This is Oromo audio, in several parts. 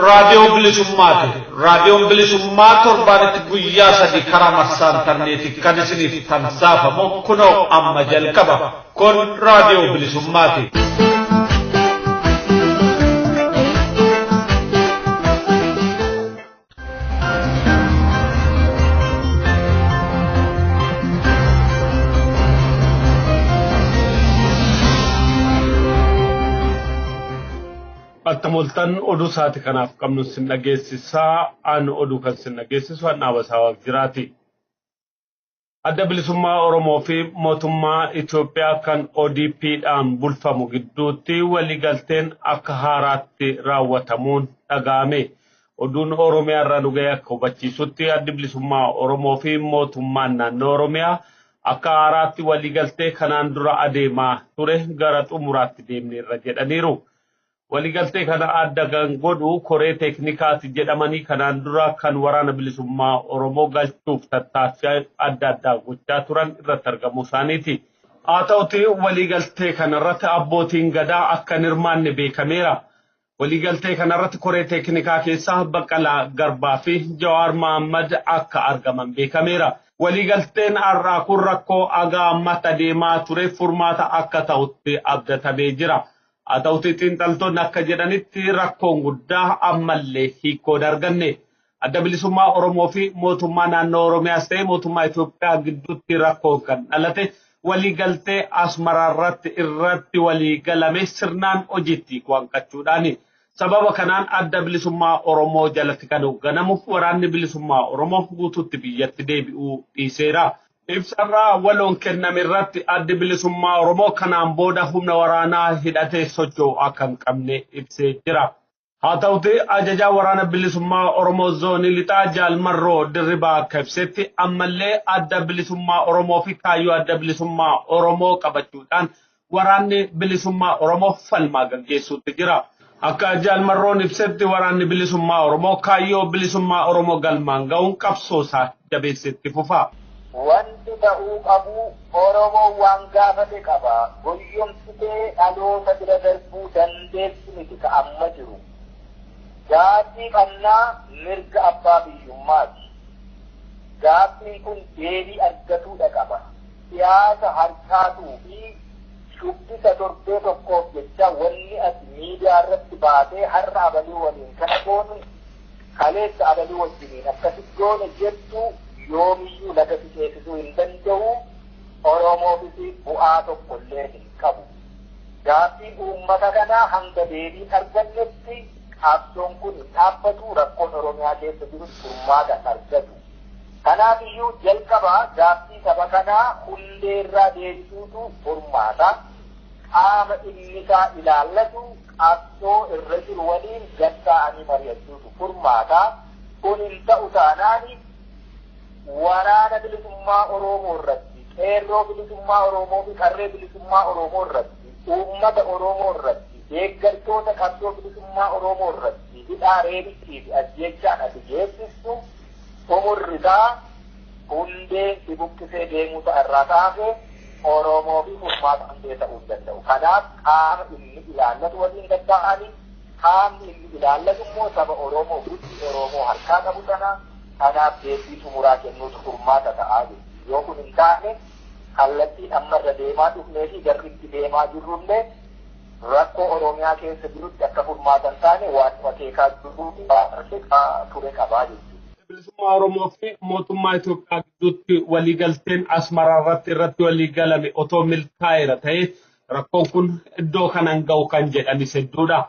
Raadiyoo Bilisummaati. Raadiyoon Bilisummaa torbaanitti guyyaa sadi karaa marsaa intarneetii kan isiniif tamsaafamu kunoo amma jalqaba. Kun Raadiyoo Bilisummaati. Attam ooltan oduu sa'aatii kanaaf qabnu sin dhageessisaa an oduu kan sin dhageessisu an dhaabasaa jiraati. Adda Bilisummaa Oromoo fi mootummaa Itoophiyaa kan ODP'dhaan bulfamu gidduutti waliigalteen akka haaraatti raawwatamuun dhaga'ame. Oduun Oromiyaa irraa nu ga'e akka hubachiisutti Addi Bilisummaa Oromoo fi mootummaan naannoo Oromiyaa akka haaraatti waliigaltee kanaan dura adeemaa ture gara xumuraatti deemneerra jedhaniiru. Waliigaltee kana adda kan godhu koree teeknikaati jedhamanii kanaan dura kan waraana bilisummaa Oromoo galchuuf tattaaffii adda addaa gochaa turan irratti argamuu isaaniiti. Haa ta'uti waliigaltee kanarratti abbootiin gadaa akka hin hirmaanne beekameera. Waliigaltee kanarratti koree teeknikaa keessaa Baqqalaa Garbaa fi Jawaar Mahaammad akka argaman beekameera. Waliigalteen har'aa kun rakkoo haga ammaatti adeemaa ture furmaata akka ta'utti abdatamee jira. Haa ta'uti xiinxaltoonni akka jedhanitti rakkoon guddaa ammallee hiikoo hin arganne. Adda Bilisummaa Oromoo fi mootummaa naannoo Oromiyaas ta'e mootummaa Itoophiyaa gidduutti rakkoon kan dhalate waliigaltee Asmaraa irratti irratti waliigalame sirnaan hojiitti hanqachuudhaani. Sababa kanaan Adda Bilisummaa Oromoo jalatti kan hoogganamu waraanni bilisummaa Oromoo guutuutti biyyatti deebi'uu dhiiseera. Ibsarraa waloon kenname irratti Addi Bilisummaa Oromoo kanaan booda humna waraanaa hidhatee socho'u akka hin qabne ibsee jira. Haa ta'uti ajajaa waraana bilisummaa Oromoo zoonii lixaa Jaal Marroo Dirribaa akka ibsetti ammallee Adda Bilisummaa Oromoo fi kaayyoo Adda Bilisummaa Oromoo qabachuudhaan waraanni bilisummaa Oromoo falmaa gaggeessuutti jira. Akka Jaal Marroon ibsetti waraanni bilisummaa Oromoo kaayyoo bilisummaa Oromoo galmaan ga'uun qabsoo isaa jabeesseetti fufa. Wanti ta'uu qabu Oromoon waan gaafate qaba. Goyyomsitee dhaloota bira darbuu dandeessu miti ka amma jiru. Gaaffii qabnaa mirga abbaa biyyummaati. Gaaffiin kun deebii argatuudha qaba. Siyaasa harkaatuu fi shubbisa torbee tokkoof jecha wanni ati miidiyaa irratti baatee har'a abaluu waliin kana goonu kaleessa abaluu wajjiniin akkasitti goone jettu yoomiyyuu laga si ceesisuu hin danda'u. Oromoofis bu'aa tokkollee hin qabu. Gaaffiin uummata kanaa hanga deebiin argannetti qabsoon kun hin dhaabbatu, rakkoon Oromiyaa keessa jirus furmaata argatu. Kanaaf iyyuu jalqabaa gaaffii saba kanaa hundeerraa deebisuutu furmaata. Qaama inni isaa ilaallatu qabsoo irra jiru waliin gad taa'anii mari'achuutu furmaata. Kun hin ta'u taanaan waraana bilisummaa Oromoo irratti, qeerroo bilisummaa Oromoo fi qarree bilisummaa Oromoo irratti, uummata Oromoo irratti, deeggartoota qabsoo bilisummaa Oromoo irratti hidhaa reebichii fi ajjeechaan ati geessistu xumurri isaa hundeen si buqqisee deemuu ta'a irraa kaase Oromoo fi furmaata hundee ta'uu hin danda'u. Kanaaf qaama inni ilaallatu waliin gad ta'anii qaamni inni ilaallatu immoo saba Oromoo guddi Oromoo harkaa qabu sana kanaaf deebii xumuraa kennuutu furmaata ta'aa jechuudha. Yoo kun hin taane kallattiin amma irra deemaa dhufnee fi garri itti deemaa jirrullee rakkoo Oromiyaa keessa jirutti akka furmaata hin taane waan akeekaa jiruu fi ture qabaa jechuudha. Bilisummaa Oromoo fi mootummaa Itoophiyaa gidduutti waliigalteen Asmaraa irratti irratti waliigalame otoo milkaa'eera ta'e rakkoon kun iddoo kanan ga'u kan jedhanis hedduudha.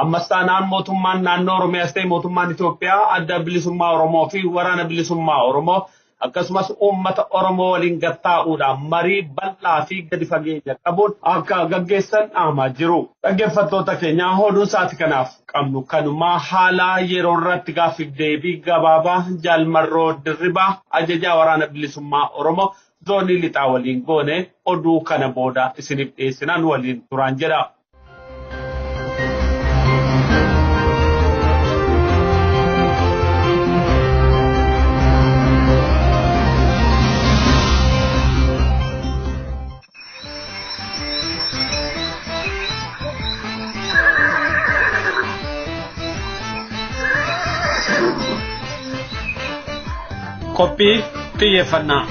Ammas taanaan mootummaan naannoo Oromiyaas ta'e mootummaan Itoophiyaa Adda Bilisummaa Oromoo fi waraana bilisummaa Oromoo akkasumas uummata Oromoo waliin gad taa'uudhaan marii bal'aa fi gadi fageenya qabuun akka gaggeessan dhaamaa jiru. Dhaggeeffattoota keenya oduun sa'aatii kanaaf qabnu kanumaa haala yeroo irratti gaaffiif deebii gabaabaa Jaal Marroo Dirribaa ajajaa waraana bilisummaa Oromoo zoonii lixaa waliin goone oduu kana booda isiniif dhiyeessinaan waliin turaan jedha. Qophii xiyyeeffannaa.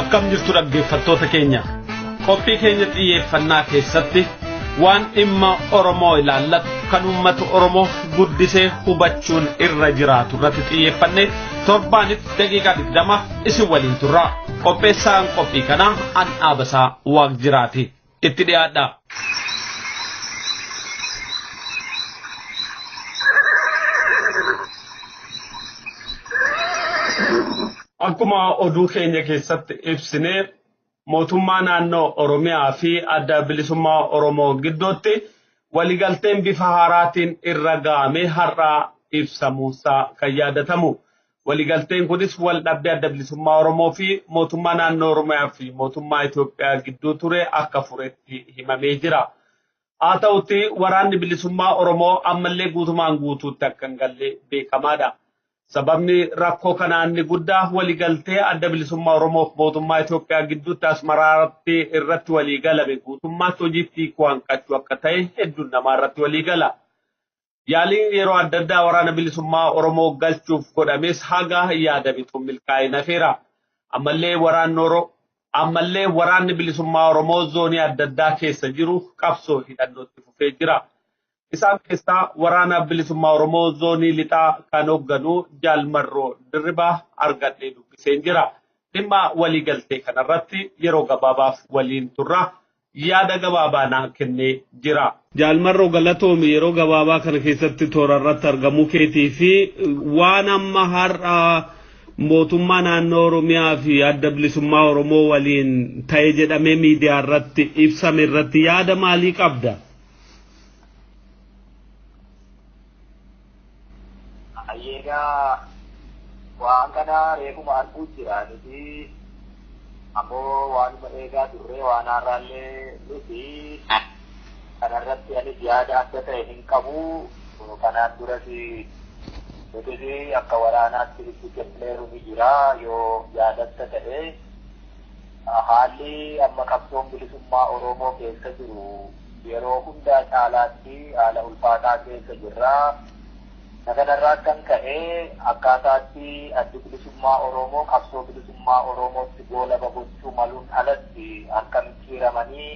Akkam jirtu dhaggeeffattoota keenya. Qophii keenya xiyyeeffannaa keessatti waan dhimma Oromoo ilaallatu kan uummata Oromoo guddisee hubachuun irra jiraatu irratti xiyyeeffannee torbaanitti daqiiqaa 20 isin waliin turra. Qopheessaan qophii kanaa an Dhaabasaa Waaqjiraati. Itti dhiyaadha. Akkuma oduu keenya keessatti ibsine mootummaa naannoo Oromiyaa fi adda bilisummaa Oromoo gidduutti waliigalteen bifa haaraatiin irra ga'ame har'a ibsamuusaa kan yaadatamu. Waliigalteen kunis wal dhabdee adda bilisummaa Oromoo fi mootummaa naannoo Oromiyaa fi mootummaa Itoophiyaa gidduu ture akka furetti himamee jira. Haa ta'utti waraanni bilisummaa Oromoo ammallee guutumaan guutuutti akka hin galle beekamaadha. Sababni rakkoo kanaa inni guddaa waliigaltee adda bilisummaa Oromoo fi mootummaa Itoophiyaa gidduutti Asmaraatti irratti waliigalame guutummaatti hojiitti hiikuu hanqachuu akka ta'e hedduun namaa irratti waliigala. Yaaliin yeroo adda addaa waraana bilisummaa Oromoo galchuuf godhames haga yaadametu milkaa'ee hafeera. Ammallee waraanni bilisummaa Oromoo zoonii adda addaa keessa jiru qabsoo hidhannootti fufee jira. Isaan keessaa waraana bilisummaa Oromoo zoonii lixaa kan hoogganu Jaal Marroo Dirribaa argadhee dubbiseen jira. Dhimma waliigaltee kanarratti yeroo gabaabaaf waliin turra. Yaada gabaabaa naa kennee jira. Jaal Marroo galatoomi yeroo gabaabaa kana keessatti toora irratti argamuu keetii fi waan amma har'a mootummaa naannoo Oromiyaa fi adda bilisummaa Oromoo waliin ta'e jedhamee miidiyaa irratti ibsame irratti yaada maalii qabda? Egaa waan kana reefuma arguu jira nuti ammoo waanuma eegaa turre waan haaraallee nuti kanarratti anis yaada adda ta'e hin qabu. Kanaan duras nutis akka waraanaatti itti kenneeru ni jira yoo yaadatta ta'e haalli amma qabsoon bilisummaa Oromoo keessa jiru yeroo hundaa caalaatti haala ulfaataa keessa jirra. Kanarraa kan ka'e akkaataatti addi bilisummaa Oromoo qabsoo bilisummaa Oromootti goolaba gochuu maluun alatti akka micciiramanii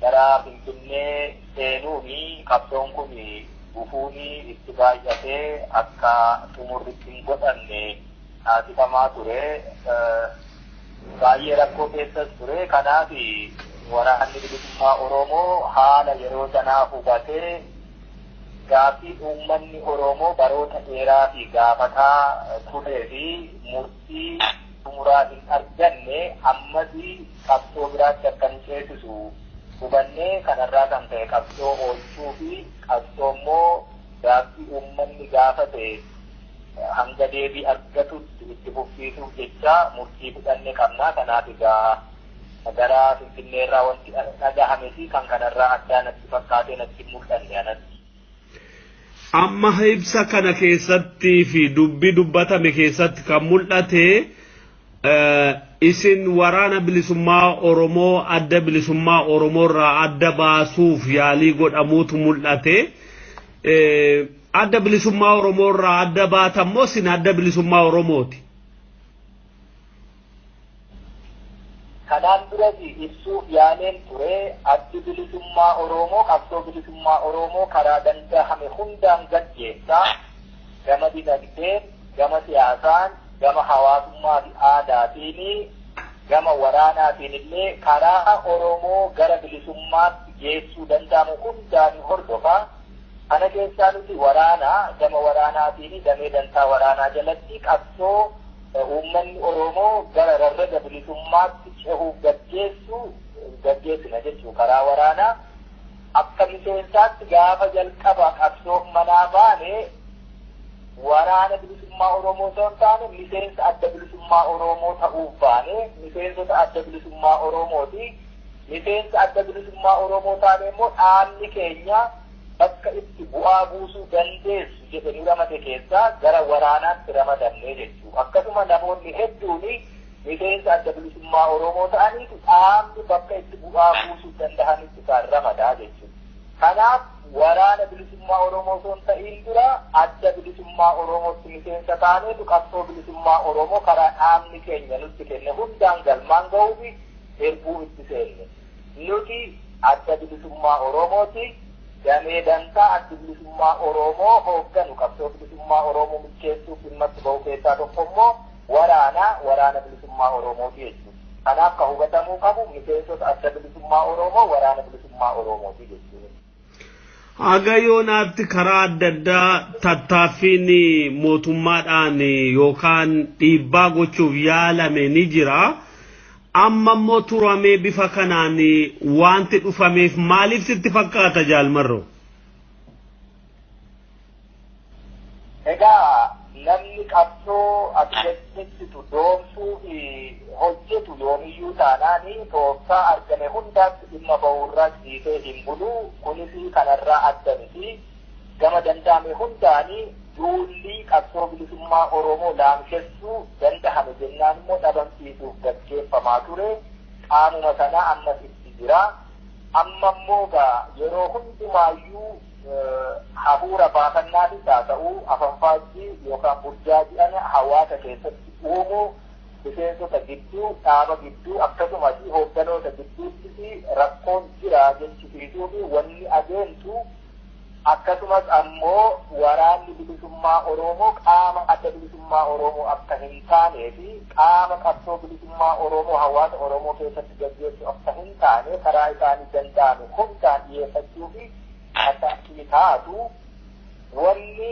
gara Finfinnee seenuuni qabsoon kun gufuuni itti baay'atee akka xumurritti hin godhanne taasifamaa ture. Baay'ee rakkoo keessas ture. Kanaaf waraanni bilisummaa Oromoo haala yeroo sanaa hubatee gaaffii uummanni Oromoo baroota dheeraa fi gaafataa turee fi murtii xumuraa hin arganne ammas qabsoo biraatti akka nu ceesisu hubannee kanarraa kan ta'e qabsoo oolchuu fi qabsoo immoo gaaffii uummanni gaafate hanga deebii argatutti itti fufsiisuuf jecha murtii fudhanne qabna. Kanaaf egaa gara Finfinneerraa wanti dhagahame fi kan kanarraa addaa natti fakkaatee natti mul'anne anatti. Amma ibsa kana keessatti fi dubbii dubbatame keessatti kan mul'ate isin waraana bilisummaa Oromoo adda bilisummaa Oromoo irraa adda baasuuf yaalii godhamuutu mul'ate. Adda bilisummaa Oromoo irraa adda baatammoo isin adda bilisummaa Oromooti? Kanaan duras ibsuuf yaaleen ture addi bilisummaa Oromoo qabsoo bilisummaa Oromoo karaa danda'ame hundaan gaggeessaa gama dinagdeen, gama siyaasaan, gama hawaasummaa fi aadaatiin, gama waraanaatiin illee karaa Oromoo gara bilisummaatti geessuu danda'amu hundaan hordofa. Kana keessaa nuti waraanaa gama waraanaatiin damee dantaa waraanaa jalatti qabsoo uummanni Oromoo gara rarraga bilisummaatti cehuuf gaggeessu gaggeessina jechuudha karaa waraanaa. Akka miseensaatti gaafa jalqaba qabsoo manaa baane waraana bilisummaa Oromoo osoo hin taane miseensa adda bilisummaa Oromoo ta'uuf baane miseensota adda bilisummaa Oromooti. Miseensa adda bilisummaa Oromoo taane immoo dhaabni keenya bakka itti bu'aa buusuu dandeessu jedhanii ramade keessaa gara waraanaatti ramadamne jechuudha. Akkasuma namoonni hedduun miseensa adda bilisummaa Oromoo ta'aniitu dhaabni bakka itti bu'aa buusuu danda'anitti isaan ramadaa jechuudha. Kanaaf Waraana Bilisummaa Oromoo osoo hin ta'in dura Adda Bilisummaa Oromootti miseensa taaneetu qabsoo bilisummaa Oromoo karaa dhaabni keenya nutti kenne hundaan galmaan ga'uufi erbuu itti seenne. Nuti Adda Bilisummaa Oromooti. Damee dantaa Addi Bilisummaa Oromoo hoogganu qabsoo bilisummaa Oromoo milkeessuuf dhimma itti ba'u keessaa tokko immoo waraana Bilisummaa Oromooti jechuudha. Kanaaf kan hubatamuu qabu miseensota Adda Bilisummaa Oromoo Waraana Bilisummaa Oromooti jechuudha. Haga yoonaatti karaa adda addaa tattaaffiin mootummaadhaan yookaan dhiibbaa gochuuf yaalame ni jira. Amma immoo turamee bifa kanaan wanti dhufameef maaliif sitti fakkaata, Jaalmarroo? Egaa namni qabsoo ati gaggeessitu doomsuu fi hojjetu yoomiyyuu taanaani tooftaa argame hundaatti dhimma ba'uurraa ciisee hin bulu. Kunis kanarraa adda miti. Gama danda'ame hundaanii duulli qabsoo bilisummaa Oromoo laamshessuu dandahame jennaan immoo dhabamsiisuuf gaggeeffamaa ture. Qaamuma sanaa ammas itti jira. Amma immoo gaa yeroo hundumaayyuu hafuura baafannaatis haa ta'u, afanfaajjii yookaan burjaaji'ana hawaasa keessatti uumuu, miseensota gidduu, dhaaba gidduu, akkasumas hoogganoota gidduuttis rakkoon jira jechisiisuu fi wanni adeemtu, akkasumas ammoo Waraanni Bilisummaa Oromoo qaama Adda Bilisummaa Oromoo akka hin taanee fi qaama qabsoo bilisummaa Oromoo hawaasa Oromoo keessatti gaggeessu akka hin taane karaa isaanii danda'ame hundaan dhiyeeffachuu fi tattaaffii taatu, wanni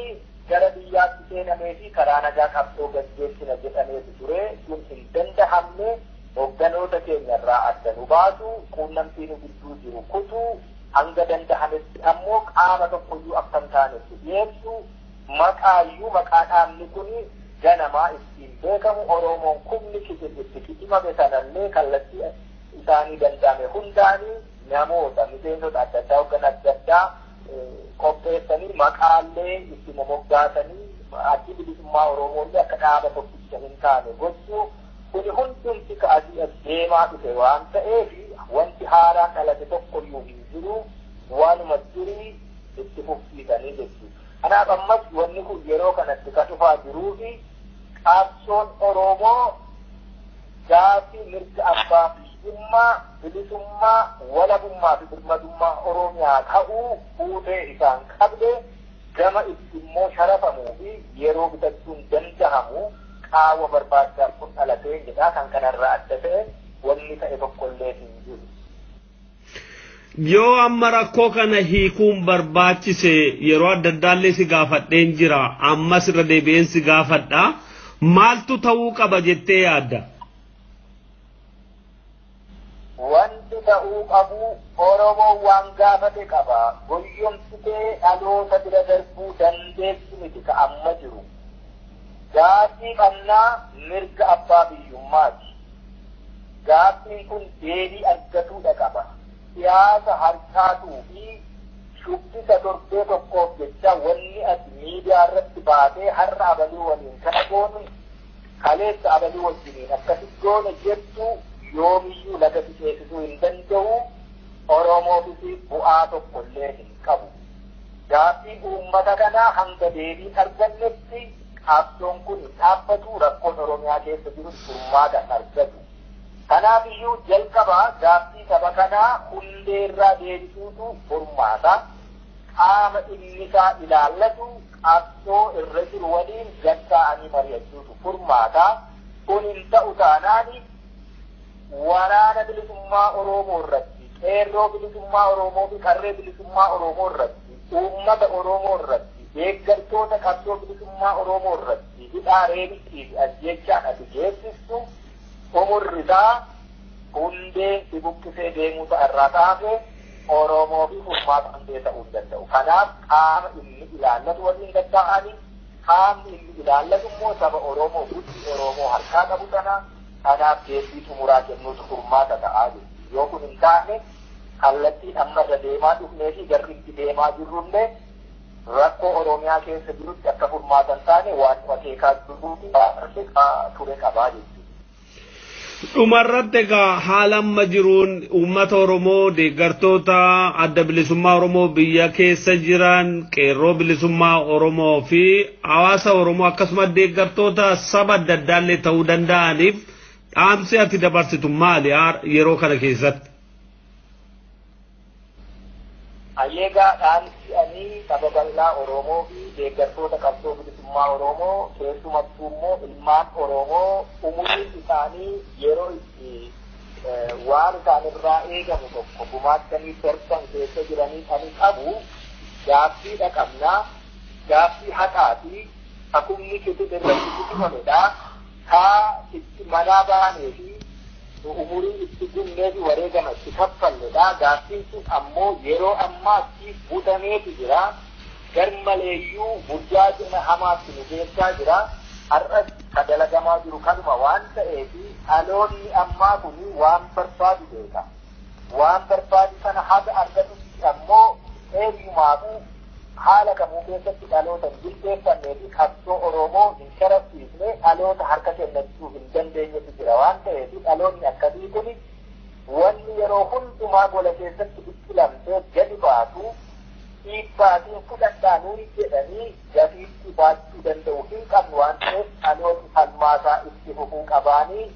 gara biyyaatti seenamee fi karaa nagaa qabsoo gaggeessina jedhameetu ture. Sun hin dandahamne. Hoogganoota keenya irraa adda nu baasu, quunnamtii nu gidduu jiru kutuu, hanga dandahametti ammoo qaama tokkoyyuu akka hin taanetti dhiyeessu, maqaayyuu, maqaa dhaabni kun ganamaa ittiin beekamu, Oromoon kumni itti kitimame sanallee kallattii isaanii danda'ame hundaanii namoota miseensota adda addaa, hooggan adda addaa qopheessanii, maqaallee itti momoggaasanii, Addi Bilisummaa Oromoollee akka dhaaba tokkicha hin taane gochuu, kuni hundumti ka asii as deemaa dhufe waan ta'eef wanti haaraan dhalate tokkoyyuu hin jiru, waanuma durii itti fufsiisanii jechuudha. Kanaaf ammas wanni kun yeroo kanatti ka dhufaa jiruu fi qabsoon Oromoo gaaffii mirga abbaa biyyummaa, bilisummaa, walabummaa fi birmadummaa Oromiyaa ta'uu fuutee isaan qabde gama itti immoo sharafamuu fi yeroo bitachuun dandahamu qaawwa barbaachaaf kun dhalatee jedha. Kan kanarraa adda ta'e wanni ta'e tokkollee hin jiru. Yoo amma rakkoo kana hiikuun barbaachise, yeroo adda addaallee si gaafadheen jira, ammas irra deebi'een si gaafadha, maaltu ta'uu qaba jettee yaadda? Wanti ta'uu qabu, Oromoon waan gaafate qaba. Goyyomsitee dhaloota bira darbuu dandeessu miti ka amma jiru. Gaaffii qabnaa mirga abbaa biyyummaati. Gaaffiin kun deebii argatuudha qaba. Siyaasa harkaatuu fi shubbisa torbee tokkoof jecha wanni ati miidiyaa irratti baatee har'a abaluu waliin kana goone, kaleessa abaluu wajjiniin akkasi goone jettu yoomiyyuu laga ceesisuu hin danda'u. Oromoofis bu'aa tokkollee hin qabu. Gaaffiin uummata kanaa hanga deebii argannetti qabsoon kun hin dhaabbatu, rakkoon Oromiyaa keessa jiru furmaata argatu. Kanaaf iyyuu jalqabaa gaaffii saba kanaa hundeerraa deebisuutu furmaata. Qaama dhimmi isaa ilaallatu qabsoo irra jiru waliin gad ta'anii mari'achuutu furmaata. Kun hin ta'u taanaani Waraana Bilisummaa Oromoo irratti, qeerroo bilisummaa Oromoo fi qarree bilisummaa Oromoo irratti, uummata Oromoo irratti, deeggartoota qabsoo bilisummaa Oromoo irratti hidhaa, reebichii fi ajjechaan ati geessistu umurrisaa hundeen si buqqisee deemuu ta'a irraa kaase Oromoo fi furmaata hundee ta'uu hin danda'u. Kanaaf qaama inni ilaallatu waliin gad ta'anii, qaamni inni ilaallatu immoo saba Oromoo guddi Oromoo harkaa qabu sana, kanaaf deebii xumuraa kennuutu furmaata ta'aa jiru. Yoo kun hin taane kallattiin amma irra deemaa dhufnee fi garri itti deemaa jirrullee rakkoo Oromiyaa keessa jirutti akka furmaata hin taane waan akeekaa jiruu fi ture qabaa jechuudha. Dhumarratti egaa haala amma jiruun uummata Oromoo deeggartoota adda bilisummaa Oromoo biyya keessa jiran qeerroo bilisummaa Oromoo fi hawaasa Oromoo akkasumas deeggartoota saba adda addaallee ta'uu danda'aniif dhaamsi ati dabarsitu maali yeroo kana keessatti? Ayyeegaa dhaamsi ani saba bal'aa Oromoo fi deeggartoota qabsoo bilisummaa Oromoo keessumattuu immoo ilmaan Oromoo umuriin isaanii yeroo itti waan isaanirraa eegamu tokko gumaachanii darban keessa jiranii kan qabu gaaffii dhaqabnaa gaaffii haqaa fi hakumni kitib irratti kutifamedha. Kaa itti manaa baanee fi umurii itti gunnee fi wareegama itti kaffalledha. Gaaffiin sun ammoo yeroo ammaatti butameetu jira. Garmaleeyyuu burjaajina hamaatti nu geessaa jira. Har'as ka dalagamaa jiru kanuma waan ta'eef dhaloonni ammaa kun waan barbaadu beeka. Waan barbaadu sana haga argatutti ammoo eenyumaafuu haala kamuu keessatti dhaloota hin jilbeeffannee fi qabsoo Oromoo hin sharafsiisne dhaloota harka kennachuu hin dandeenyetu jira waan ta'eef dhaloonni akkasii kun wanni yeroo hundumaa gola keessatti biqilamtee gadi baatu dhiibbaatiin fudhadhaa nuyi jedhanii gatiitti baachuu danda'u hin qabnu waan ta'eef dhaloonni falmaasaa itti fufuu qabaanii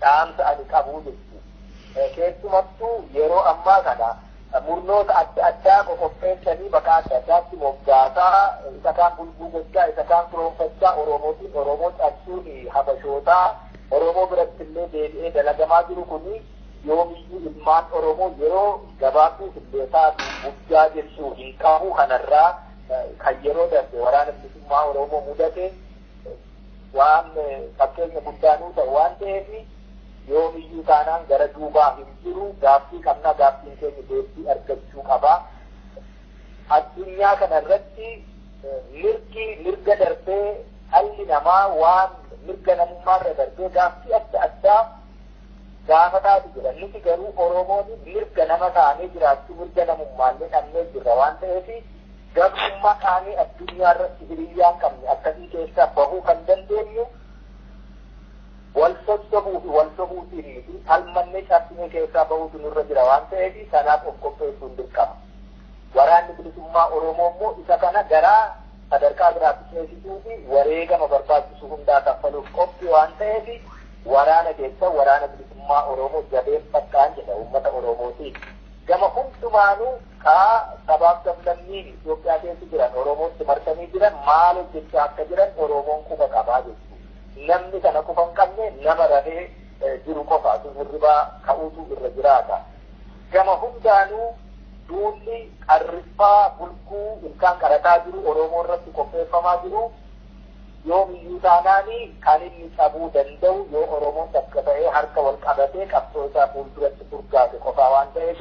dhaamsa ani qabu jechuudha. Keessumattuu yeroo ammaa kana murnoota adda addaa qoqopheessanii bakka adda addaatti moggaasaa isa kaan bulguu gochaa isa kaan firoonfachaa Oromootiin Oromoo cabsuun habashootaa Oromoo biratti illee deebi'ee dalagamaa jiru kuni yoomiyyuu ilmaan Oromoo yeroo gabaabduuf illee taatu guddaa jechuu hin qabu kanarraa kan yeroo darbe waraana bilisummaa Oromoo mudate waan fakkeenya guddaa nuu ta'u waan ta'eef yoomiyyuu taanaan gara duubaa hin jiru gaaffii qabna gaaffiin keenya deebii argachuu qaba. Addunyaa kana irratti mirgi mirga darbee dhalli namaa waan mirga namummaarra darbee gaaffii adda addaa gaafataatu jira. Nuti garuu Oromoon mirga nama taanee jiraachuu mirga namummaallee dhabnee jirra waan ta'eef gabrummaa qaanii addunyaa irratti hiriyyaan qabne akkasii keessaa bahuu kan dandeenyu wal sossobuu fi wal sobuutiin miti falmannee cabsinee keessaa bahuutu nurra jira waan ta'eef sanaaf of qopheessuun dirqama. Waraanni bilisummaa Oromoo immoo isa kana garaa sadarkaa biraatti ceesisuu fi wareegama barbaachisu hundaa kaffaluuf qophii waan ta'eef waraana keessa waraana bilisummaa Oromoo jabeeffadhaan jedha uummata Oromootiin. Gama hundumaanuu kaa sabaaf sablammiin Itoophiyaa keessa jiran Oromootti marsanii jiran maal hojjechaa akka jiran Oromoon quba qabaa jechuudha. Namni kana quba hin qabne nama rafee jiru qofa hirribaa ka'uutu irra jiraata. Gama hundaanuu duulli qarriffaa bulguu ilkaan qarataa jiru Oromoo irratti qopheeffamaa jiru yoomiyyuu taanaani kan inni cabuu danda'u yoo Oromoon takka ta'ee harka wal qabatee qabsoo isaa fuulduratti furgaase qofaa waan ta'eef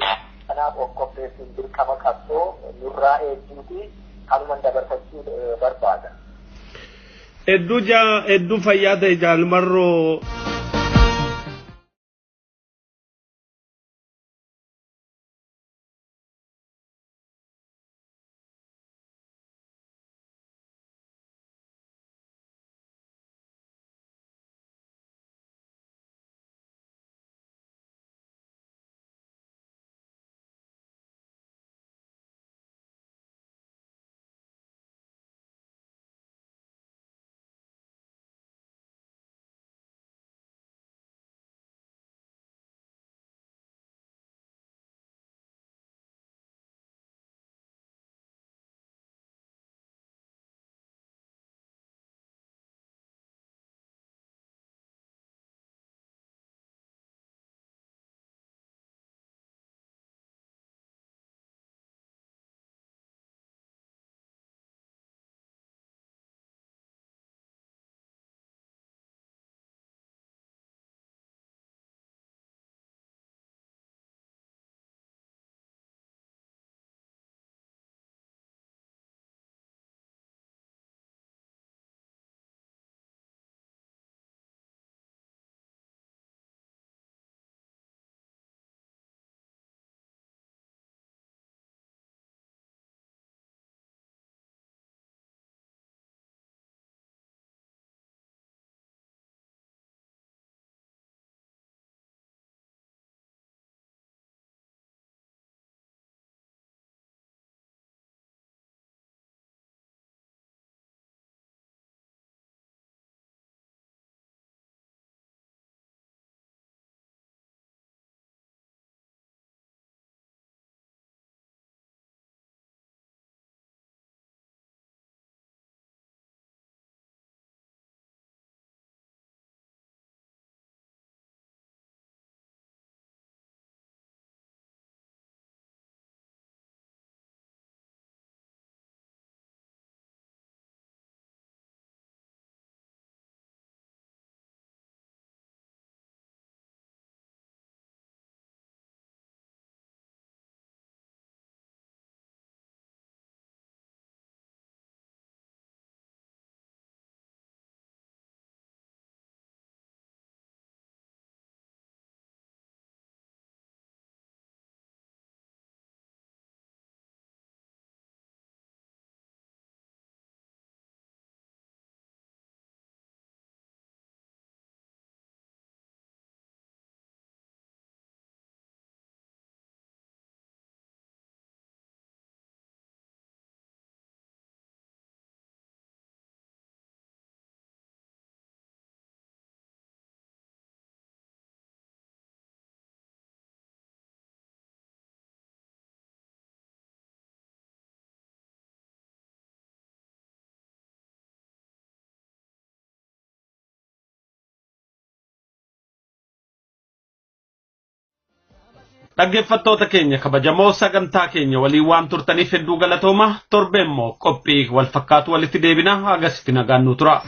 kanaaf of qopheessuun dirqama qabsoo nurraa eegduuti kanuman dabarfachuu barbaada. Hedduu fayyaa ta'e jaalmarroo. Dhaggeeffattoota keenya kabajamoo sagantaa keenya waliin waan turtaniif hedduu galatooma. Torbee immoo qophii wal fakkaatu walitti deebina. Agasitti nagaan nu tura.